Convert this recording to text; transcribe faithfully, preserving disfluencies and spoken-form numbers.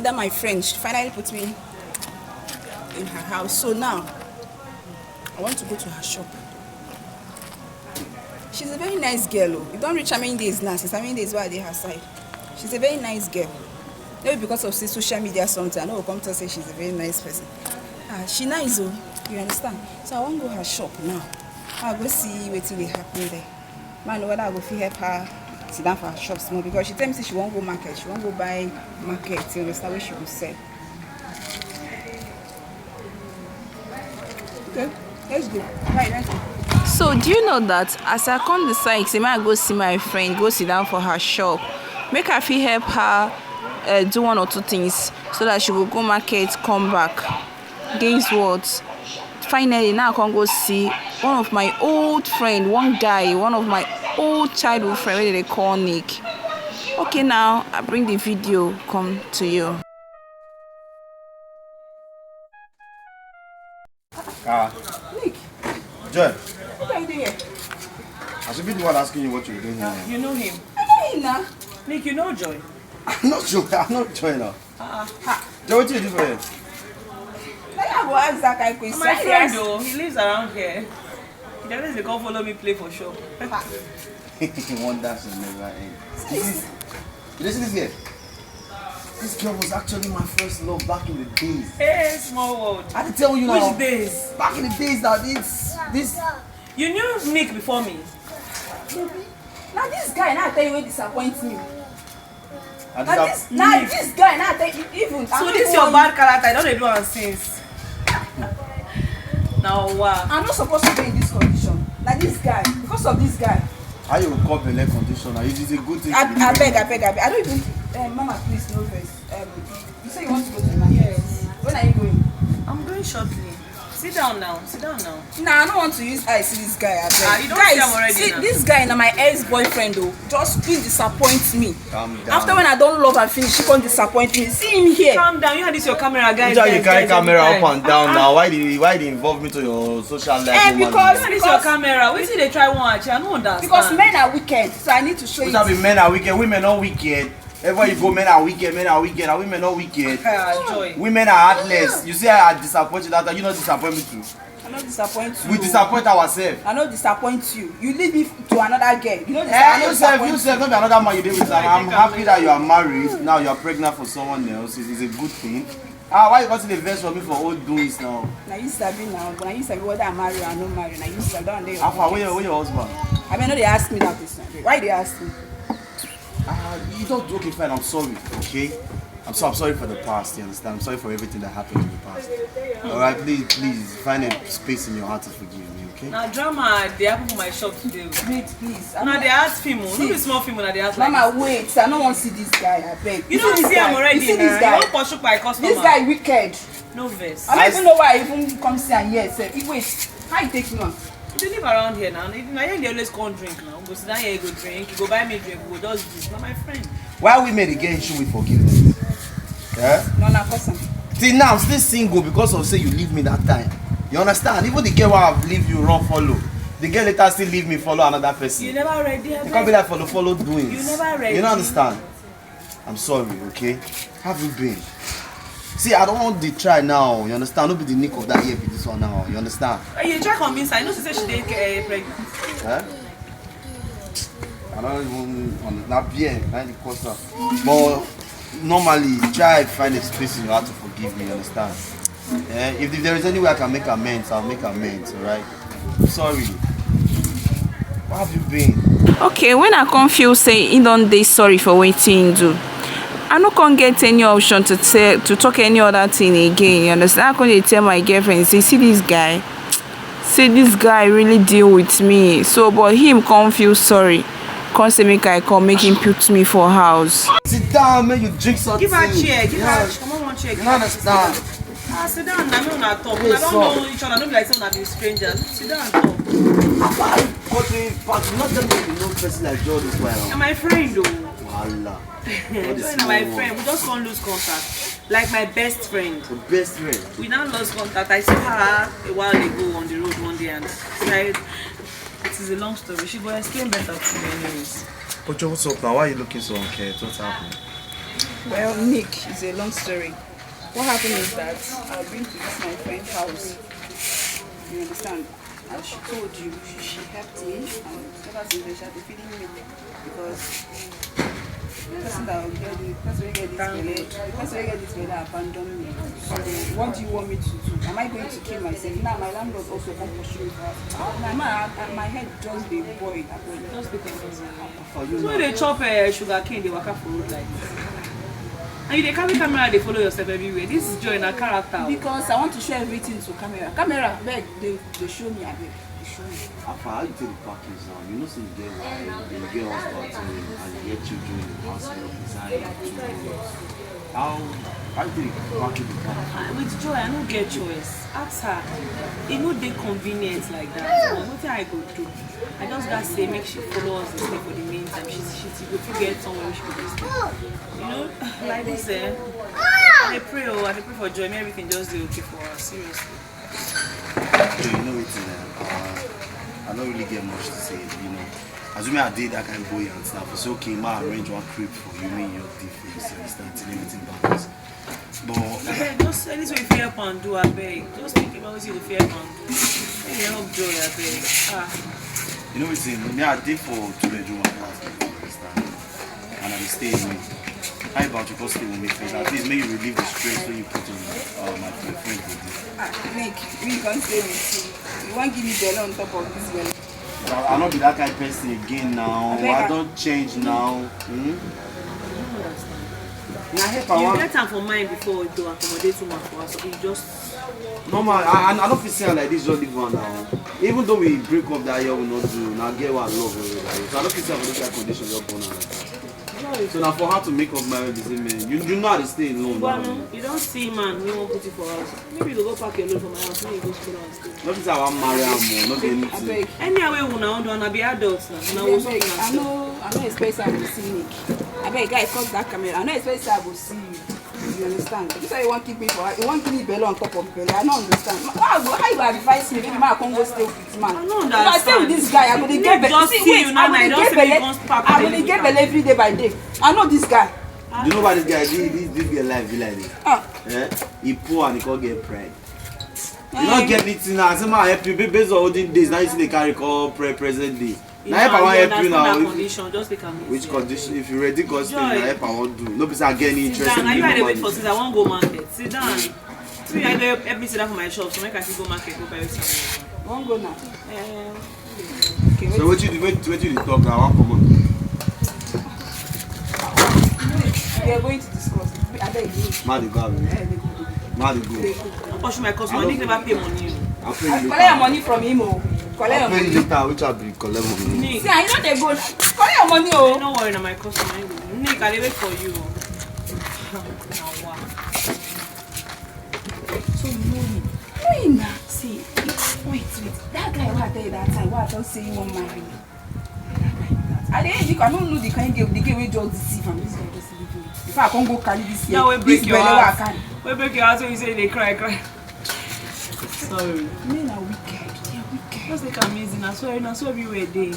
That my friend, she finally put me in her house. So now, I want to go to her shop. She's a very nice girl. Oh. You don't reach how many days now, since how many days were they her side. She's a very nice girl. Maybe because of say social media something, I know come to say she's a very nice person. Ah, she nice, oh, you understand? So I want to go her shop now. I go see what will happen there. Man, whether I go fit help her sit down for her shop small because she tell me say she won't go market. She won't go buy market. You understand where she will sell. Okay, let's go. Right, let's go. So do you know that as I come decide say make I go see my friend, go sit down for her shop, make I fit help her uh, do one or two things so that she will go market, come back. Guess what? Finally, now I can go see one of my old friend, one guy, one of my old childhood friend, wey they call Nick. Okay, now I bring the video come to you. Ah, Nick, Joy, what are you doing here? I should be the one asking you what you're doing here. You know him. I know him now. Nick, you know Joy. I'm not Joy, I'm not Joy now. Uh, Joy, what you do for here? Like I go ask that kind of question. My Why you friend ask- though, he lives around here. He always dey come follow me play for shop. One dash is never end. This is, you see this girl? This girl was actually my first love back in the days. Hey, small world. I had to tell you now. Which days? Back in the days that this this You knew Nick before me. Now this guy now tell you wey disappoint me. I Now just this, now this guy now tell you even. So this your bad character, I don't dey do am since. Now wow. I'm not supposed to be in this condition. Like this guy, because of this guy. How you call belle condition? It is a good thing. I, to be I beg, pregnant. I beg, I beg. I don't even. Uh, Mama, please, no vex. Um, you say you want to go to the market. Yes. When are you going? I'm going shortly. Sit down now. Sit down now. Nah, I don't want to use eye see this guy. I beg. Ah, you don't Guys, see him already see, now. This guy now my ex-boyfriend though. Just he disappoints me. Calm down. After when I don't love and finish, he can disappoint me. See him here. Calm down. You had this your camera, guys. Which are you guys, carry guys, camera every up time. and down Ah, now? Why did why did involve me to your social life? Eh, Woman? because- Where is your camera? Wetin dey try wan achieve? I no understand. Because men are wicked, so I need to show Which you. have been men are wicked, women not wicked. Everywhere you go, men are wicked, men are wicked, are women not wicked? Ah, Joy. Women are heartless. You see, I disappoint you that time. You not disappoint me too. I no disappoint you. We disappoint ourselves. I no disappoint you. You leave me to another girl. You know this. Eh, I no yourself, disappoint yourself. Not be another man you did with. I'm happy that you are married. Now you are pregnant for someone else. It's, it's a good thing. Ah, why you got to the verse for me for old doings now? Now you sabi now, but now you sabi whether I marry or I no marry. Now you sabi that one dey your Alpha, where pocket. your, where your husband? I mean, no, they ask me that question. Why they ask me? Ah, you don't do okay. Fine, I'm sorry. Okay, I'm so I'm sorry for the past. You understand? I'm sorry for everything that happened in the past. All right, please, please find a space in your heart to forgive me. Okay? Na drama dey happen for my shop today. Wait, please. I'm Una not- dey act film o, no be small film una dey act like Mama, this. Wait. I no wan see this guy. I beg. You don see am already You see this na, guy? You don pursue my customer. This guy wicked. No vex. I don't even know why I even come see am here. Sef. Wait. How you take me on? You dey live around here now. Na here you dey always come drink now. Go sit down here, you go drink. You go buy me drink. We go just drink. Na my friend. Why women dey get issue with forgiveness? Eh? No, na person. Till now, I'm still single because of say you leave me that time. You understand? Even the girl who have leave you, run follow. The girl later still leave me, follow another person. You never ready. You can't be like follow, follow doings. You never ready. You don't understand? I'm sorry, okay? How have you been? See, I don't want the try now. You understand? Don't be the nick of that year be this one now. You understand? Uh, you try convince her. You know she say she dey uh, pregnant. Eh? I don't even understand. That beer, not the cause. But normally, try find a space in your heart to forgive me. You understand? Eh? If, if there is any way I can make amends, I'll make amends. All right? Sorry. Where have you been? Okay, when I come feel say he don dey sorry for wetin he do, I no come get any option to tell to talk any other thing again. You understand? I come dey tell my girlfriend say, see this guy, say this guy really deal with me. So, but him come feel sorry, come say make I come make him put me for house. Sit down, man. You drink something. Give her chair. Give her. Yes. Come on, one chair. You don't understand. Ah, sit down. I mean, una talk. Yes, I don't sir. Know each other. Don't be like say una be strangers. Sit down, talk. After I got you back, you not tell me you know person like Joy this while. Na my friend o. Wahala. All this Joy na my small friend. one. We just come lose contact. Like my best friend. The best friend. We now lost contact. I saw her a while ago on the road one day and said it is a long story. She go explain better to me anyways. Ojo, what's up now? Why are you looking so uncared? What's happening? Well, Nick, it's a long story. What happened is that I've been to this my friend's house. You understand? As she told you, she, she helped me, and ever since then, she has been feeding me because the person that will get the person will get this belle, the person will get this belle abandoned me. So what do you want me to do? Am I going to kill myself? Now my landlord also come pursue me for house. Now my, my head just dey boil. Just because of So you dey chop uh, sugar cane dey waka for road like this. And you dey carry camera dey follow yourself everywhere. This joy na character. o. Because I want to show everything to camera. Camera, beg, they, they show me, I beg, they show me. Afa, how you take the package now? You know say you get wife, you get husband too, and you get children in the house, you know, beside you two boys. How how you take the package the kind of Ah, with joy, I no get choice. Ask her. E no dey convenient like that. But wetin I go do? I just gats say make she follow us dey stay for the meantime. She she she go fit get somewhere wey she go dey stay. You know, like this eh. I dey pray o, I dey pray for joy. Make everything just dey okay for her. Seriously. So you know wetin eh, uh, I no really get much to say, you know. Assuming I dey that kind of buoyant now, for say okay, ma arrange one crib for you, me your difference, you understand, till everything balance. But Abeg, just anything wey you fit help am do, abeg. Just think about wetin you go fit help am do. Make you help joy, abeg. Ah. You know wetin, me I dey for two bedroom apartment, you understand? And I dey stay alone. How about you come stay with me first? At least make you relieve the stress wey you put on uh, my friend body. Ah, Nick, we can stay with you. You wan give me belle on top of this belle? I, I no be that kind person again now. Abeg, I I- don change now. Hmm? I no understand. Na help I You wan. Get am for mind before you go accommodate woman for house. You just No man, I, I, I no fit see am like this, just leave am now. Even though we break up that year, we no do. Na girl wey I love well well, so I no fit see am for this kind condition just born am like that. So na for her to make up mind be say man, you you know I dey stay alone now. But you don see man wey wan put you for house. Maybe you go go pack your load for my house. Make you go school and stay. No be say I wan marry am o, no be anything. Abeg, Anyhow wey una wan do, una be adults now. Una go abeg, I no, I no expect say I go see Nick. Abeg, guy, cut that camera. I no expect say I go see you. You understand? You say you wan keep me for, you wan give me belle on top of belle. I no understand. Ma- How, go, how you go advise me? Maybe ma come go stay with man. I no If I stay with understand. This guy, I go dey Make get belle. just See, see wait, you now, I go na dey you don get say make you belle. come stop I go and dey leave get am. Belle every day by day. I know this guy. You know why this guy, this, this, this girl life be like this? Ah, Eh? He poor and he can't get pride. You Eh. don't get anything now. I say, man, help you. Ba- Based on olden days, now you see the carry call pre present day. Now help I wan help you understand now. That If, condition, just take am easy. which condition? If you ready, cause thing, Joy. na help I wan do. No be say I get any Sit interest down. in Now you the are the wait money. For since I wan go market. Sit down. Me, I go help me sit down for my shop, so make I fit go market, go buy something. wan go now. Eh, Okay, So wait. What you do? What, what you dey talk? I wan comot. We are going to discuss. Abeg, leave. Ma dey go away. Eh, dey go, dey go. Ma dey go. Dey go. Don't push my customer. Nick never pay money. O. I'll pay I you collect your later. Money from him o. Collect I'll your pay you money. Later. Which I be collect money. Nick, See, I know they go. Collect your money o. No worry, na my customer. Nick, I dey wait for you. Na wa. So you know me. Hey, na, see, wait, wait. That guy wey I tell you that time, wey I tell say he wan marry me. That guy be that. I dey look, I no know the kind girl, the girl wey just deceive am. This guy just leave me. Before I come go carry this Now we this break your belle wey I heart. Carry. We break your heart when you say you dey cry, cry. Sorry. Men are wicked. They are wicked. Just take am easy. Na so, na so everywhere dey.